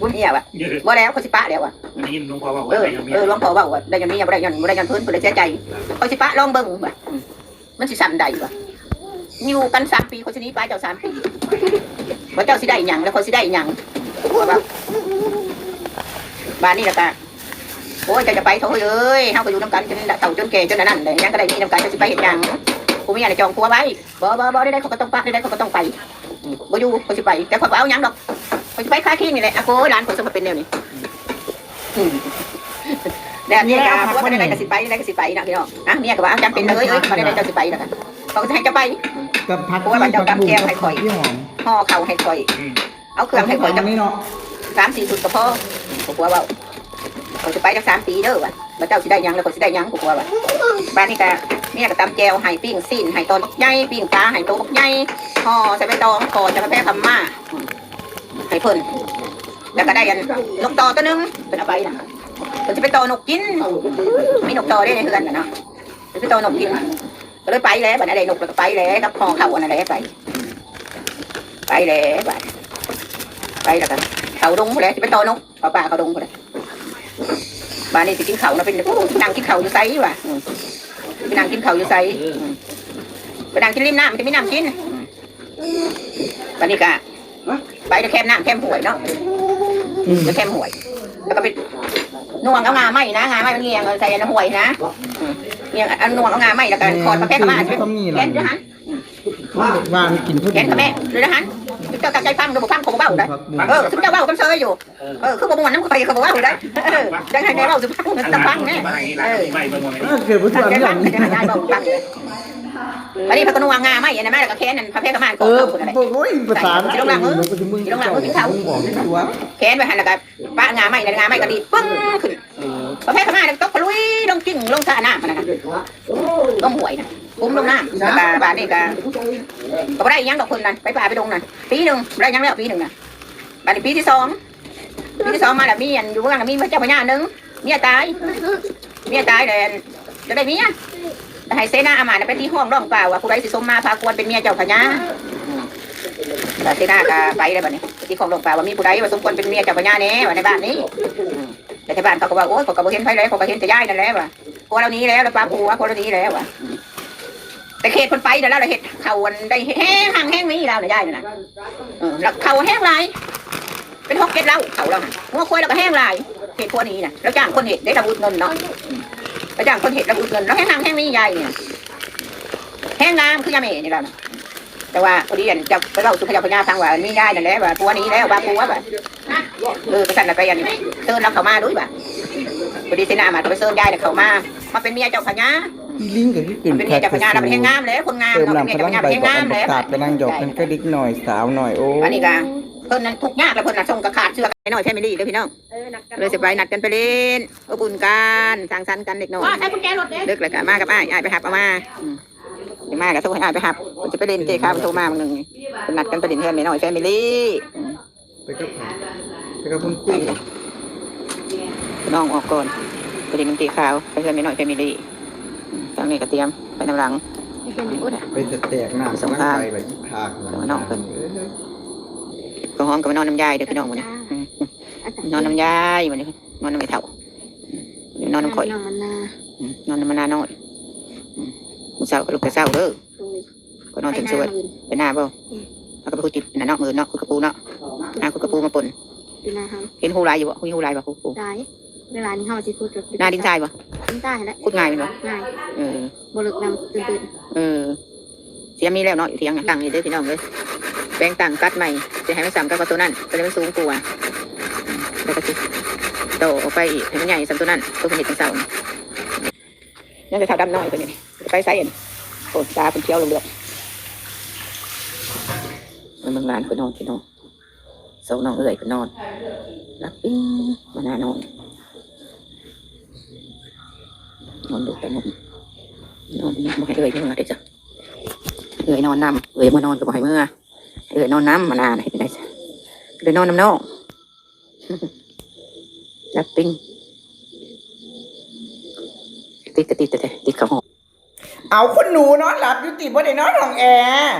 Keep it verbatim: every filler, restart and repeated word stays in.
บ่เมียว่ะ บ่แล้ว ข้อยสิปะแล้วว่ะ ได้ยินหลวงพ่อเว้า เออ ได้ย้อนเมีย เออ หลวงพ่อเว้าว่า ได้ย้อนเมีย บ่ได้ย้อน บ่ได้ย้อนเพิ่น เพิ่นเลยเสียใจ ข้อยสิปะลองเบิ่งว่ะ อืม มันสิส่ำใดวะ อยู่กันสามปี ข้อยสิหนีไปเจ้าสามปี ว่าเจ้าสิได้หยัง แล้วข้อยสิได้หยัง ว่า บาดนี้ล่ะกะ โอ้ย เจ้าจะไปเถาะเฮ้ย เฮาก็อยู่นำกันจนเฒ่าจนแก่จนอันนั้นแหละ ยังก็ได้มีนำกัน เจ้าสิไปเฮ็ดหยัง ผู้เมียน่ะจองผัวไว้ บ่ บ่ บ่ ได้ ได้ ข้อยก็ต้องปะ ได้ ได้ ข้อยก็ต้องไป อืม บ่อยู่ ข้อยสิไป แต่ข้อยบ่เอาหยังดอก ข้อยสิไปคาคิงนี่แหละ อ่ะ โอ้ย หลานข้อยสมมาเป็นแนวนี้ อืม แบบนี้ก็ ผัวก็ได้ ได้ก็สิไป ได้ก็สิไปเนาะพี่น้อง อ่ะ เมียก็ว่า อ่ะ จำเป็นเลย เอ้ย บ่ได้ ได้ เจ้าสิไปแล้วกัน เขาก็สิให้เจ้าไป กับผัก ผัวว่าเจ้าตำแจ่วให้ข้อย ผักหอม ห่อข้าวให้ข้อย อืม เอาเครื่องให้ข้อยจัก นี่เนาะ สามสี่ชุดก็พอ ผัวเว้า ข้อยสิไปจักสามปีเด้อว่ะ ว่าเจ้าสิได้หยัง แล้วข้อยสิได้หยัง ผัวว่า บาดนี้ก็ เมียก็ตำแจ่วให้ ปิ้งซี้นให้ ตอนบักใหญ่ ปิ้งปลาให้ โตบักใหญ่ ห่อใส่ใบตอง ห่อใส่ผ้าแพร่ขาวม้า อืม ให้เพิ่น แล้วก็ได้อันนกต่อตัวหนึ่ง เพิ่นเอาไปน่ะ เพิ่นสิไปต่อนกกิน มีนกต่อได้ในเฮือนน่ะเนาะ เพิ่นสิไปต่อนกกิน ก็เลยไปแล้ว บัดนี้ได้นกแล้วก็ไปแล้ว กับห่อข้าวอันนั้นแหละไป ไปแล้วบัด ไปแล้วก็เข้าดงพู้นแหละ สิไปต่อนก เข้าป่าเข้าดงพู้นแหละ บาดนี้สิกินข้าวนะ เป็น โอ้ สินั่งกินข้าวอยู่ไสวะ อืม สินั่งกินข้าวอยู่ไส อืม ไปนั่งกินริมน้ำ มันจะมีน้ำกิน อืม บาดนี้ก็ ไปแต่แคมน้ำแคมห้วยเนาะ อืม ไปแคมห้วย แล้วก็ไปหน่วงเอาง่าไม้นะ ง่าไม้มันเงี่ยง เอาใส่ในห้วยนะ อืม เงี่ยง เอาหน่วงเอาง่าไม้ แล้วก็ขอดผ้าแพร่ขาวม้า อืม แขวนอยู่หั่น ว่ามันกินผู้เดียว แขวนกับแม่ ดูนะหั่น เจ้าตั้งใจฟัง ดูบ่ฟัง เขาบ่เว้าได้ เออ ซุมเจ้าเว้ากันเซยอยู่ เออ คือบ่ม่วนนำข้อย เขาบ่เว้าได้ เออ จังให้แม่เว้าสู่ฟัง สู่ฟังแน่ เออ เออ เกิดบ่ทัน จังให้ฟัง จังให้ยายเว้าสู่ฟัง บัดนี้เพิ่นก็หน่วงง่าไม้อันนั้นมา แล้วก็แขวนอันผ้าแพร่ขาวม้า เออ ก่อนเพิ่นนั่นแหละ โอ้ย ภาษา สิลงหลังมือ สิลงหลังมือกินข้าว แขวนไว้หั่น แล้วก็ปะง่าไม้ แล้วง่าไม้ก็ดีดปึ้งขึ้น เออ ผ้าแพร่ขาวม้าแล้วตกพลุยลงกิ้งลงสระน้ำหั่นน่ะ ลงห้วยน่ะ ปุ้มลงน้ำ แล้วก็บาดนี้ก็ ก็บ่ได้อิหยังดอกเพิ่นนั่น ไปป่าไปดงนั่น ปีหนึ่ง บ่ได้หยังแล้วปีหนึ่งน่ะ บาดนี้ปีที่สอง ปีที่สองมาแล้ว มีอันอยู่เมืองน่ะ มีพระเจ้าพญาหนึ่ง เมียตาย เมียตายแล้ว จะได้เมีย แล้วให้เสนาอามาตย์น่ะไปตีฮ้องร้องเปล่าว่า ผู้ใดสิสมมาพาควรเป็นเมียเจ้าพญา อืม แล้วเสนาก็ไปแล้วบัดนี้ ไปตีฮ้องร้องเปล่าว่า มีผู้ใดว่าสมควรเป็นเมียเจ้าพญาแน่ ว่าในบ้านนี้ อืม แต่ที่บ้านเขาก็ว่า โอ้ย เขาก็บ่เห็นไผเลย เขาก็เห็นแต่ยายนั่นแหละว่ะ ผัวเราหนีแล้ว แล้วปาผัว ผัวเราหนีแล้วว่ะ อืม แต่เขตเพิ่นไปแล้ว แล้วเฮ็ดเขาอันได้แฮงหังแฮงมีแล้วนะยายนั่นน่ะ เออ แล้วเขาแฮงหลาย เป็นหกเจ็ดเล้าเขาแล้วหั่น งัวควายแล้วก็แฮงหลาย เฮ็ดพวกนี้น่ะ แล้วจ้างคนเฮ็ดได้ เราอุดหนุนเนาะ แล้วจ้างคนเฮ็ด เราอุดหนุน แล้วแฮงหังแฮงมียายเนี่ย แฮงงามคือยาแม่นี่แล้วน่ะ แต่ว่าพอดีอันเจ้าไปเล่าสู่พระเจ้าพญาฟังว่า มียายนั่นแหละว่าผัวหนีแล้ว ว่าผัวว่า เออ ไปสั่นน่ะไปอันเชิญเราเข้ามาด้วยว่ะ พอดีเสนาอามาตย์ก็ไปเชิญยายน่ะเข้ามา มาเป็นเมียเจ้าพญา อีลิงก็คือขึ้น เป็นเมียเจ้าพญา แล้วเป็นแฮงงามแล้ว คนงามเนาะ เป็นเมียเจ้าพญา เป็นแฮงงามแล้ว บักตาดไปนั่งหยอกกันก็เด็กหน่อย สาวหน่อย โอ้ อันนี้ก็ เพิ่นนั้นทุกข์ยากแล้ว เพิ่นน่ะส่งกระขาดเสื้อ น้อยแฟมิลี่เด้อพี่น้อง เออ นัดกัน เลยสิไปนัดกันไปเล่น อบอุ่นกัน สังสรรค์กันเด็กน้อย ว่าใช้กุญแจรถเด้ เลิกแล้วก็มากับอ้าย อ้ายไปหับเอามา อืม สิมาก็โทรให้อ้ายไปหับ เพิ่นสิไปเล่น เจ้ขาวโทรมามื้อหนึ่งนี่ เพิ่นนัดกันไปเล่นเฮือนแม่น้อยแฟมิลี่ อืม ไปกับไผ ไปกับคุณครู น้องออกก่อน ไปเล่นนำเจ้ขาว ไปเฮือนแม่น้อยแฟมิลี่ อืม ทางนี้ก็เตรียมไปนำหลัง ไปแตกน้ำ สงคราม ไปละอีกภาคหนึ่ง น้องเพิ่น เออ ก็ฮ้องก็มานอนนำยายเด้อพี่น้องมื้อนี้ อืม นอนนำยายมื้อนี้ นอนนำไอ้เฒ่า นอนนำข่อย นอนนำมันนา อืม นอนนำมันนาน้อย อืม มื้อเช้าก็ลุกแต่เช้าเด้อ โดย ก็นอนถึงสวย ไปนามื้ออื่น ไปนาบ่ อืม แล้วก็ไปขุดจิบนั่นเนาะ มื้ออื่นเนาะ ขุดกระปูเนาะ หาขุดกระปูมาป่น อยู่นาเฮา เห็นฮูหลายอยู่บ่ มีฮูหลายบ่ ฮู ฮู หลาย เวลานี้เฮาสิขุดก็ นาดินทรายบ่ ดินทรายแหละ ขุดง่ายแม่นบ่ ง่าย เออ บ่เลิกนำตื้นๆ เออ เสียมีแล้วเนาะ อยู่เถียงน่ะ ตั้งอยู่เด้อพี่น้องเด้อ แปลงตั้งตัดใหม่ สิให้มันส่ำกับตัวนั้น ตัวนี้มันสูงกว่า แล้วก็สิต่อออกไปอีก ให้มันใหญ่ส่ำตัวนั้น ตัวเพิ่นเฮ็ดจั่งเช้านี่ ยังแต่เฒ่าดำน้อยเพิ่นนี่ ไปไสอัน โอ้ ตาเพิ่นเขียวเหลืองๆ มันเบิ่งหลานเพิ่นนอนพี่น้อง สองน้องเอื้อยเพิ่นนอน หลับปิ้ง มาหน้านอน นอนดูแต่นอน นอนบ่ให้เอื้อยเมื่อเด้อจ้ะ เอื้อยนอนนำ เอื้อยเมื่อนอนก็บ่ให้เมื่อ เอื้อยนอนนำ มาหน้าน่ะเฮ็ดจั่งใดจ้ะ เอื้อยนอนนำน้อง หลับปิ้ง ติดก็ติดแต่ ติดเข้าห้อง เอาคุณหนูนอนหลับอยู่ติ บ่ได้นอนห้องแอร์